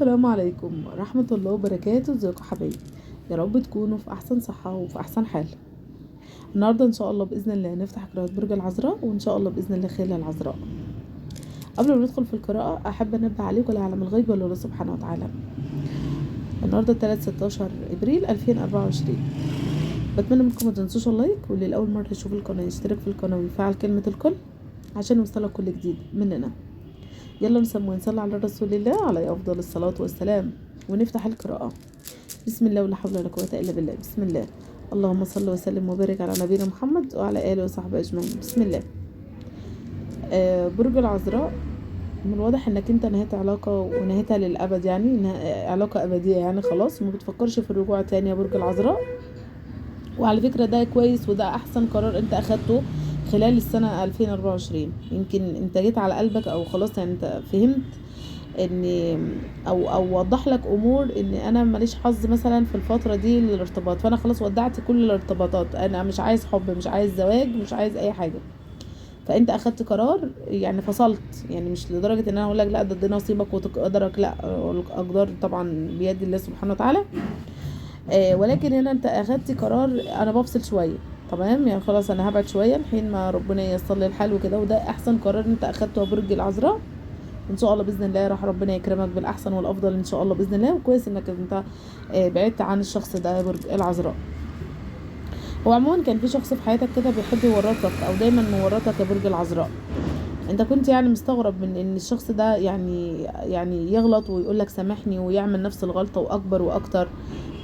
السلام عليكم ورحمة الله وبركاته. ازيكم حبايبي؟ يا رب تكونوا في احسن صحة وفي احسن حال. النهاردة ان شاء الله باذن الله نفتح قراءة برج العذراء، وان شاء الله باذن الله خير للعذراء. قبل ما ندخل في القراءة احب انبه عليكم لا يعلم الغيب الا الله سبحانه وتعالى. النهاردة 3 16 ابريل 2024. بتمنى منكم ما تنسوش ال like، واللي لاول مرة يشوف القناة يشترك في القناة ويفعل كلمة الكل عشان يوصلك كل جديد مننا. يلا نسمي ونصلي على رسول الله عليه افضل الصلاة والسلام، ونفتح القراءة. بسم الله ولا حول ولا قوة الا بالله. بسم الله، اللهم صل وسلم وبارك على نبينا محمد وعلى اله وصحبه اجمعين. بسم الله. برج العذراء، من الواضح انك انت نهيت علاقة ونهيتها للابد، يعني علاقة ابدية، يعني خلاص وما بتفكرش في الرجوع تاني يا برج العذراء. وعلى فكرة ده كويس، وده احسن قرار انت اخدته خلال السنة 2024. يمكن انت جيت على قلبك او خلاص، يعني انت فهمت ان او وضح لك امور ان انا ماليش حظ مثلا في الفترة دي للارتباط، فانا خلاص ودعت كل الارتباطات، انا مش عايز حب، مش عايز زواج، مش عايز اي حاجة. فانت اخدت قرار، يعني فصلت، يعني مش لدرجة ان انا اقول لك لا ده نصيبك وتقدرك، لا، الاقدار طبعا بيد الله سبحانه وتعالى. ولكن هنا انت اخدت قرار انا بفصل شوية، تمام، يعني خلاص انا هبعد شوية لحين ما ربنا ييسر لي الحال وكده. وده احسن قرار انت اخدته يا برج العذراء. ان شاء الله باذن الله راح ربنا يكرمك بالاحسن والافضل ان شاء الله باذن الله. وكويس انك انت بعدت عن الشخص ده يا برج العذراء. هو عموما كان في شخص في حياتك كده بيحب يورطك او دايما مورطك يا برج العذراء. انت كنت يعني مستغرب من ان الشخص ده يعني يغلط ويقول لك سامحني ويعمل نفس الغلطة واكبر واكتر،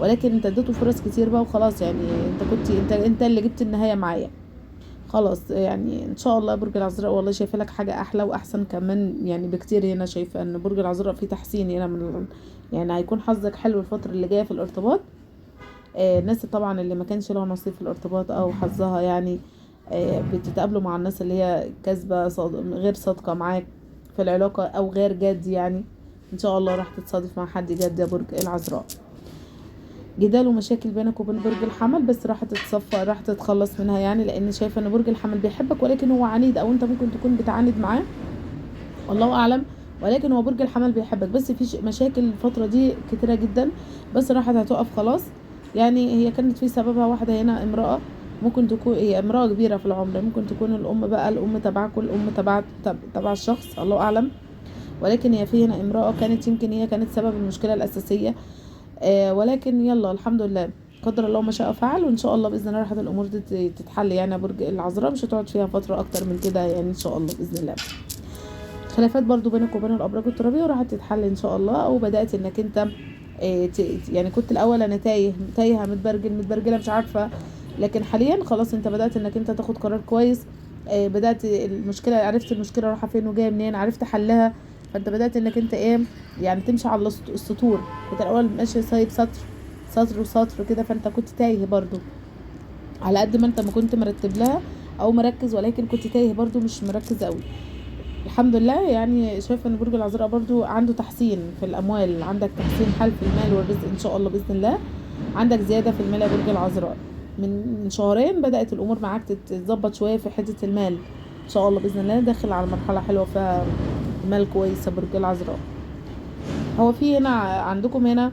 ولكن انت اديته فرص كتير بقى وخلاص، يعني انت كنت انت اللي جبت النهاية معايا خلاص. يعني ان شاء الله برج العذراء والله شايفه لك حاجة احلى واحسن كمان يعني بكتير. هنا شايفه ان برج العذراء فيه تحسين هنا، من يعني هيكون حظك حلو الفترة اللي جاية في الارتباط. الناس طبعا اللي ما كانش لها نصيب في الارتباط او حظها يعني بتتقابلوا مع الناس اللي هي كاذبة غير صادقة معاك في العلاقة او غير جاد، يعني ان شاء الله راح تتصادف مع حد جاد يا برج العذراء. جدال ومشاكل بينك وبين برج الحمل، بس راح تتصفى، راح تتخلص منها، يعني لان شايفه ان برج الحمل بيحبك ولكن هو عنيد، او انت ممكن تكون بتعاند معاه والله اعلم، ولكن هو برج الحمل بيحبك، بس في مشاكل الفترة دي كتيرة جدا، بس راحت هتقف خلاص. يعني هي كانت في سببها واحدة هنا امراة، ممكن تكون هي امراة كبيرة في العمر، ممكن تكون الام بقى، الام تبعكم، الام تبع الشخص الله اعلم، ولكن هي في هنا امراة كانت يمكن هي كانت سبب المشكلة الاساسية. ولكن يلا الحمد لله قدر الله ما شاء فعل، وان شاء الله باذن الله راحت الامور دي تتحل. يعني برج العذراء مش هتقعد فيها فترة اكتر من كده، يعني ان شاء الله باذن الله. خلافات برضو بينك وبين الابراج الترابيه وراح تتحل ان شاء الله. او بدات انك انت يعني كنت الاول انا تايهه متبرجله مش عارفه، لكن حاليا خلاص انت بدات انك انت تاخد قرار كويس. بدات المشكلة، عرفت المشكلة رايحة فين وجاية منين، عرفت حلها، فانت بدات انك انت ايه يعني تمشي على السطور. كنت الاول ماشي سايب سطر سطر وسطر كده، فانت كنت تايه برضو على قد ما انت ما كنت مرتب لها او مركز، ولكن كنت تايه برضو مش مركز قوي. الحمد لله يعني شايفه ان برج العذراء برضو عنده تحسين في الاموال، عندك تحسين حال في المال والرزق ان شاء الله باذن الله، عندك زيادة في المال يا برج العذراء. من شهرين بدات الامور معاك تتظبط شوية في حتة المال ان شاء الله باذن الله، داخل على مرحلة حلوة فيها مال كويس يا برج العذراء. هو في هنا عندكم هنا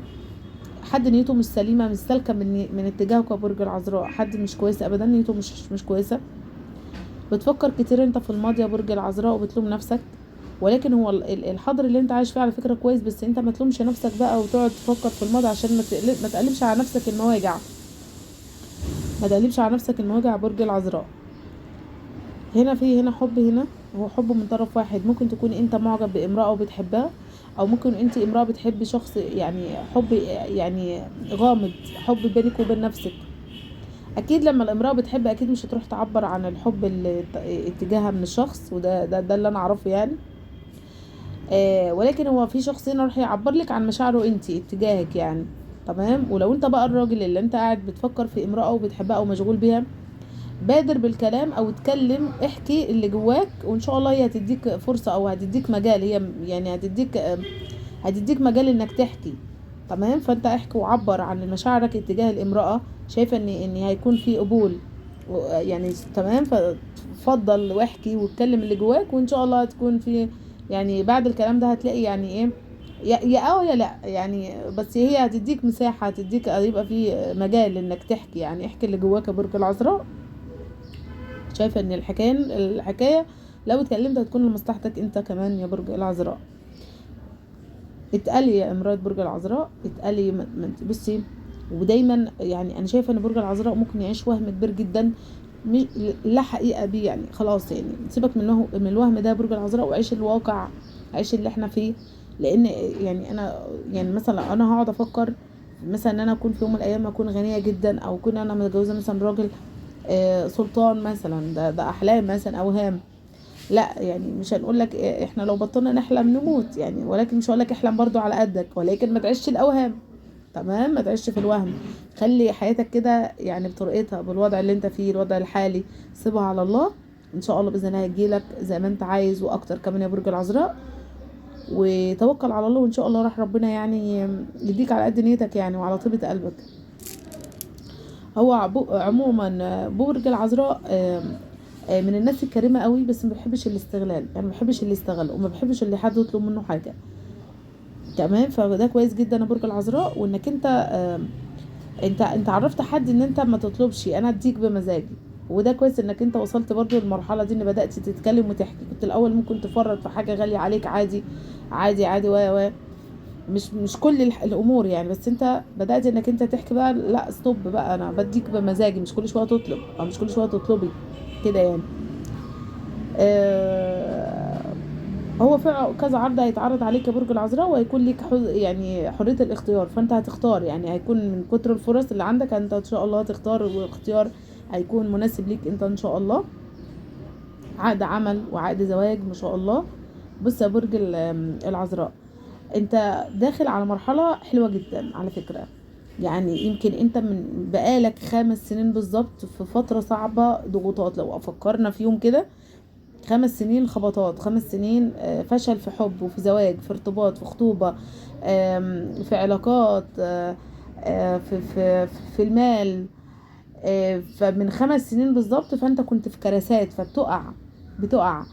حد نيته مش سليمة، مش سالكة من اتجاهك يا برج العذراء، حد مش كويس ابدا، نيته مش كويسة. بتفكر كتير انت في الماضي يا برج العذراء وبتلوم نفسك، ولكن هو الحاضر اللي انت عايش فيه على فكرة كويس، بس انت ما تلومش نفسك بقى وتقعد تفكر في الماضي عشان ما تقلبش على نفسك المواجع، ما تقلبش على نفسك المواجع يا برج العذراء. هنا في هنا حب، هنا هو حب من طرف واحد، ممكن تكون انت معجب بامرأة وبتحبها، او ممكن انت امرأة بتحب شخص، يعني حب يعني غامض، حب بينك وبين نفسك. اكيد لما الامرأة بتحب اكيد مش هتروح تعبر عن الحب اللي اتجاهها من الشخص، وده ده, ده اللي انا اعرفه يعني. ولكن هو في شخص هنا راح يعبر لك عن مشاعره انت اتجاهك يعني، تمام. ولو انت بقى الراجل اللي انت قاعد بتفكر في امرأة وبتحبها او مشغول بيها، بادر بالكلام او اتكلم، احكي اللي جواك، وان شاء الله هي هتديك فرصة او هتديك مجال، هي يعني هتديك مجال انك تحكي، تمام. فانت احكي وعبر عن مشاعرك اتجاه الامرأة، شايفة ان هيكون في قبول يعني، تمام. فاتفضل واحكي واتكلم اللي جواك، وان شاء الله هتكون في يعني بعد الكلام ده هتلاقي يعني ايه يا اه يا لا يعني، بس هي هتديك مساحة، هتديك يبقى في مجال انك تحكي، يعني احكي اللي جواك يا برج العذراء. شايفة ان الحكاية لو اتكلمت هتكون لمصلحتك انت كمان يا برج العذراء. اتقلي يا امرأة برج العذراء، اتقلي. بصي، ودايما يعني انا شايفة ان برج العذراء ممكن يعيش وهم كبير جدا لا حقيقة بيه، يعني خلاص يعني سيبك منه، من الوهم ده برج العذراء، وعيش الواقع، عيش اللي احنا فيه. لان يعني انا يعني مثلا انا هقعد افكر مثلا ان انا اكون في يوم من الايام اكون غنية جدا، او اكون انا متجوزة مثلا راجل سلطان مثلا، ده احلام مثلا، اوهام. لا يعني مش هنقول لك احنا لو بطلنا نحلم نموت يعني، ولكن مش هقول لك احلم برضو على قدك، ولكن ما تعيش الاوهام، تمام؟ ما تعيش في الوهم، خلي حياتك كده يعني بطريقتها، بالوضع اللي انت فيه، الوضع الحالي، سيبها على الله. ان شاء الله باذن الله هتجيلك زي ما انت عايز واكتر كمان يا برج العذراء. وتوكل على الله، وان شاء الله راح ربنا يعني يديك على قد نيتك يعني وعلى طيبة قلبك. هو عموما برج العذراء من الناس الكريمة قوي، بس ما بيحبش الاستغلال، يعني ما بيحبش اللي يستغل، وما بيحبش اللي حد يطلب منه حاجة، تمام؟ فده كويس جدا يا برج العذراء. وانك انت انت عرفت حد ان انت ما تطلبش، انا اديك بمزاجي، وده كويس انك انت وصلت برضو للمرحلة دي، ان بدأت تتكلم وتحكي. كنت الاول ممكن تفرط في حاجة غالية عليك عادي عادي عادي، و مش كل الامور يعني، بس انت بدأت انك انت تحكي بقى، لا ستوب بقى، انا بديك بمزاجي، مش كل شوية تطلب، او مش كل شوية تطلبي كده يعني. هو في كذا عرض هيتعرض عليك يا برج العذراء، وهيكون ليك يعني حرية الاختيار، فانت هتختار، يعني هيكون من كتر الفرص اللي عندك انت ان شاء الله هتختار، واختيار هيكون مناسب ليك انت ان شاء الله. عقد عمل وعقد زواج ما شاء الله. بص يا برج العذراء، انت داخل على مرحلة حلوة جدا على فكرة، يعني يمكن انت من بقالك 5 سنين بالظبط في فترة صعبة، ضغوطات، لو فكرنا في يوم كده 5 سنين خبطات، 5 سنين فشل في حب وفي زواج، في ارتباط، في خطوبة، في علاقات، في في في المال، فمن 5 سنين بالظبط فانت كنت في كراسات، فبتقع، بتقع،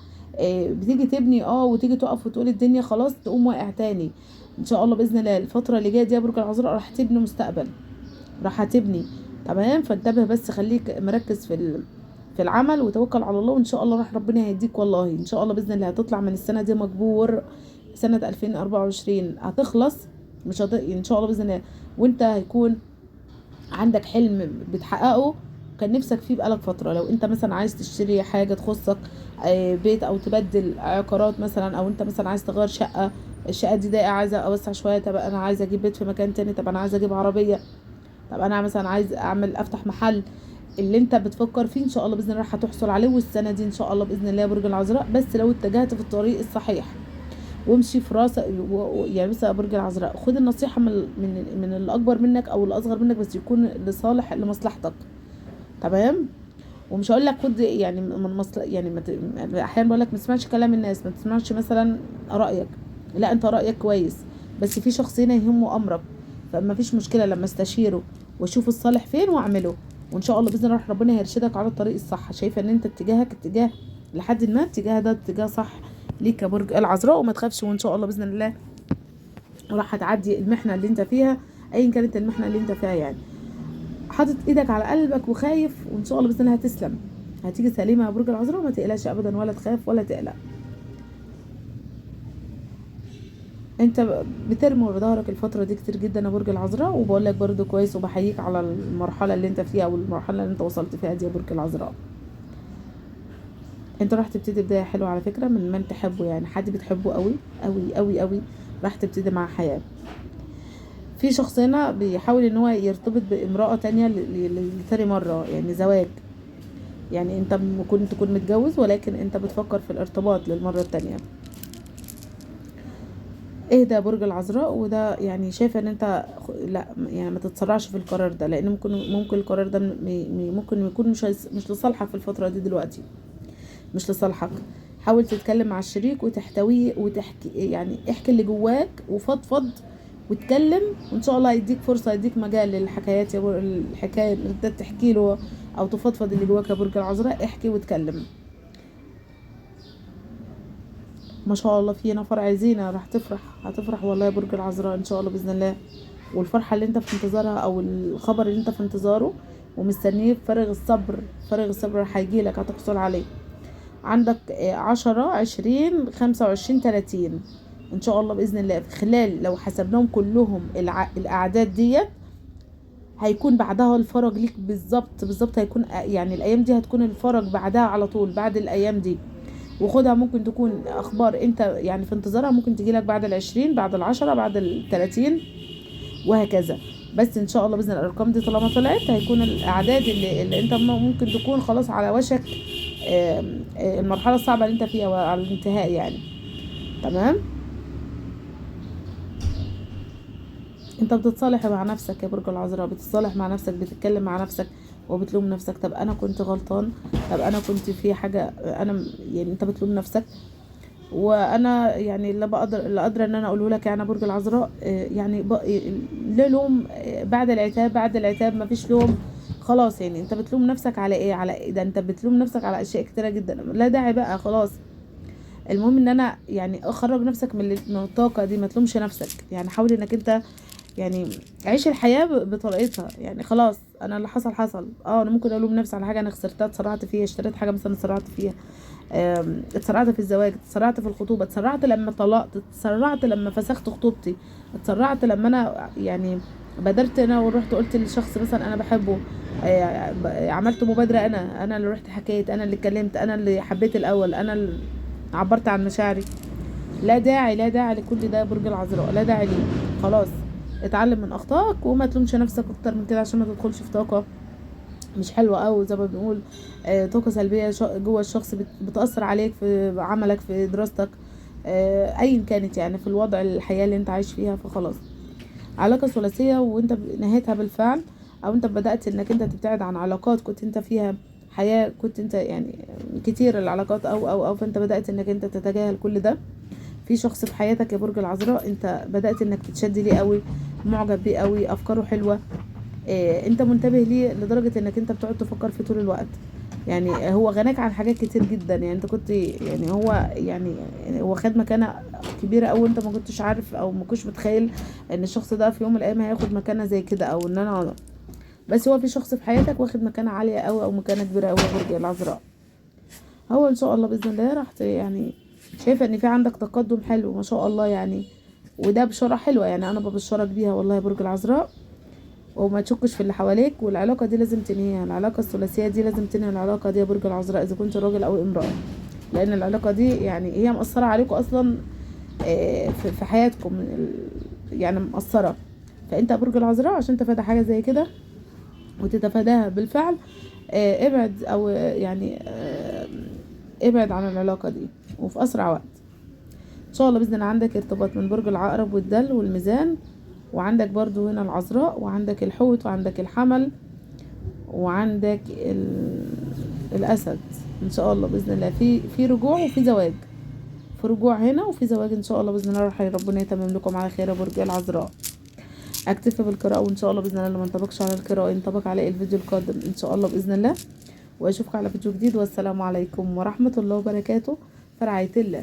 بتيجي تبني وتيجي تقف وتقول الدنيا خلاص، تقوم واقع تاني. ان شاء الله باذن الله الفترة اللي جاية دي يا برج العذراء راح تبني مستقبل، راح تبني، تمام؟ فانتبه بس، خليك مركز في العمل، وتوكل على الله، وان شاء الله راح ربنا هيديك والله ان شاء الله باذن الله. هتطلع من السنة دي مجبور، سنة 2024 هتخلص، مش ان شاء الله باذن الله، وانت هيكون عندك حلم بتحققه كان نفسك فيه بقالك فترة. لو انت مثلا عايز تشتري حاجة تخصك، بيت، او تبدل عقارات مثلا، او انت مثلا عايز تغير شقه، الشقة دي ضيقه عايزه اوسع شوية، طب انا عايزه اجيب بيت في مكان تاني، طب انا عايزه اجيب عربية، طب انا مثلا عايز افتح محل، اللي انت بتفكر فيه ان شاء الله باذن الله هتحصل عليه، والسنة دي ان شاء الله باذن الله يا برج العذراء، بس لو اتجهت في الطريق الصحيح وامشي في راسك يعني. بس يا برج العذراء خد النصيحة من الاكبر منك او الاصغر منك، بس يكون لصالح لمصلحتك، تمام؟ ومش هقول لك خد يعني من مصلحة، يعني احيانا بقول لك ما تسمعش كلام الناس، ما تسمعش مثلا رايك، لا انت رايك كويس، بس في شخص هنا يهمه امرك، فما فيش مشكلة لما استشيره واشوف الصالح فين واعمله، وان شاء الله باذن الله ربنا هيرشدك على الطريق الصح. شايفه ان انت اتجاهك اتجاه لحد ما اتجاه ده اتجاه صح ليك يا برج العذراء، وما تخافش، وان شاء الله باذن الله راح هتعدي المحنة اللي انت فيها، ايا كانت المحنة اللي انت فيها يعني. حاطط ايدك على قلبك وخايف، وان شاء الله باذن الله هتسلم، هتيجي سليمة يا برج العذراء، وما تقلقش ابدا، ولا تخاف ولا تقلق. انت بترمي ورا ظهرك الفترة دي كتير جدا يا برج العذراء، وبقول لك برده كويس، وبحييك على المرحلة اللي انت فيها والمرحلة اللي انت وصلت فيها دي يا برج العذراء. انت راح تبتدي بداية حلوة على فكرة من تحبه، يعني حد بتحبه قوي قوي قوي قوي، راح تبتدي مع حياة. في شخص هنا بيحاول ان هو يرتبط بامراة تانية لتاني مرة، يعني زواج، يعني انت ممكن تكون متجوز ولكن انت بتفكر في الارتباط للمرة التانية. ايه ده برج العذراء؟ وده يعني شايفه ان انت لا يعني ما تتسرعش في القرار ده، لان ممكن القرار ده ممكن يكون مش لصالحك في الفترة دي دلوقتي، مش لصالحك. حاول تتكلم مع الشريك وتحتويه وتحكي، يعني احكي اللي جواك وفضفض واتكلم، وان شاء الله هيديك فرصة، هيديك مجال للحكايات يا برج، الحكاية اللي انت تحكي له او تفضفض اللي جواك يا برج العذراء، احكي واتكلم. ما شاء الله في هنا فرع زينة، راح تفرح، هتفرح والله يا برج العذراء ان شاء الله باذن الله. والفرحه اللي انت في انتظارها او الخبر اللي انت في انتظاره ومستنيه بفارغ الصبر، فارغ الصبر هيجيلك، هتحصل عليه. عندك 10 20 25 30 ان شاء الله باذن الله. في خلال لو حسبناهم كلهم الاعداد ديت هيكون بعدها الفرج ليك بالظبط بالظبط. هيكون يعني الايام دي هتكون الفرج بعدها على طول، بعد الايام دي. وخدها ممكن تكون اخبار انت يعني في انتظارها، ممكن تجيلك بعد 20، بعد 10، بعد 30 وهكذا. بس ان شاء الله باذن الله الارقام دي طالما طلعت هيكون الاعداد اللي انت ممكن تكون خلاص على وشك المرحلة الصعبة اللي انت فيها وعلى الانتهاء يعني. تمام. انت بتتصالح مع نفسك يا برج العذراء، بتتصالح مع نفسك، بتتكلم مع نفسك وبتلوم نفسك. طب انا كنت غلطان، طب انا كنت في حاجة، انا يعني انت بتلوم نفسك. وانا يعني اللي بقدر، اللي قادرة ان انا اقوله لك يعني برج العذراء، يعني لا لوم بعد العتاب، بعد العتاب مفيش لوم خلاص. يعني انت بتلوم نفسك على ايه؟ على ايه ده؟ انت بتلوم نفسك على اشياء كتيرة جدا لا داعي بقى خلاص. المهم ان انا يعني اخرج نفسك من الطاقة دي، ما تلومش نفسك يعني. حاول انك انت يعني عيش الحياة بطريقتها يعني. خلاص انا اللي حصل حصل. انا ممكن الوم نفسي على حاجة انا خسرتها، اتسرعت فيها، اشتريت حاجة مثلا اتسرعت فيها، اتسرعت في الزواج، اتسرعت في الخطوبة، اتسرعت لما طلقت، اتسرعت لما فسخت خطوبتي، اتسرعت لما انا يعني بادرت انا ورحت قلت للشخص مثلا انا بحبه، عملت مبادرة، انا اللي رحت حكيت، انا اللي اتكلمت، انا اللي حبيت الاول، انا اللي عبرت عن مشاعري. لا داعي، لا داعي لكل ده يا برج العذراء، لا داعي ليه. خلاص اتعلم من اخطائك وما تلومش نفسك اكتر من كده عشان ما تدخلش في طاقة مش حلوة، او زي ما بنقول طاقة سلبية جوه الشخص بتاثر عليك في عملك، في دراستك، ايا كانت يعني في الوضع الحياة اللي انت عايش فيها. فخلاص علاقة ثلاثية وانت نهيتها بالفعل، او انت بدات انك انت تبتعد عن علاقات كنت انت فيها حياة، كنت انت يعني كتير العلاقات او او او فانت بدات انك انت تتجاهل كل ده. في شخص في حياتك يا برج العذراء انت بدات انك تتشد ليه قوي، معجب بيه قوي، افكاره حلوة، انت منتبه ليه لدرجة انك انت بتقعد تفكر فيه طول الوقت. يعني هو غناك عن حاجات كتير جدا يعني. انت كنت يعني هو يعني هو خد مكانه كبيرة قوي، انت ما كنتش عارف او ما كنتش متخيل ان الشخص ده في يوم من الايام هياخد مكانه زي كده، او ان انا بس هو في شخص في حياتك واخد مكانه عالية قوي او مكانه كبيرة قوي يا برج العذراء. هو ان شاء الله باذن الله راح يعني شايفه ان في عندك تقدم حلو ما شاء الله يعني، وده بشارة حلوة يعني، انا ببشرك بيها والله يا برج العذراء. وما تشكش في اللي حواليك، والعلاقة دي لازم تنهيها، العلاقة الثلاثية دي لازم تنهي العلاقة دي يا برج العذراء اذا كنت راجل او امراة، لان العلاقة دي يعني هي مأثره عليكم اصلا في حياتكم يعني مأثره. فانت يا برج العذراء عشان تتفادى حاجة زي كده وتتفاداها بالفعل، ابعد او يعني ابعد عن العلاقة دي وفي اسرع وقت ان شاء الله باذن الله. عندك ارتباط من برج العقرب والدلو والميزان، وعندك برضو هنا العذراء، وعندك الحوت، وعندك الحمل، وعندك الاسد ان شاء الله باذن الله. في رجوع وفي زواج، في رجوع هنا وفي زواج ان شاء الله باذن الله. راح ربنا يتمم لكم على خير يا برج العذراء. اكتفي بالقراءة، وان شاء الله باذن الله اللي ما انطبقش على القراءة ينطبق على الفيديو القادم ان شاء الله باذن الله. واشوفكم على فيديو جديد، والسلام عليكم ورحمة الله وبركاته. في رعاية الله.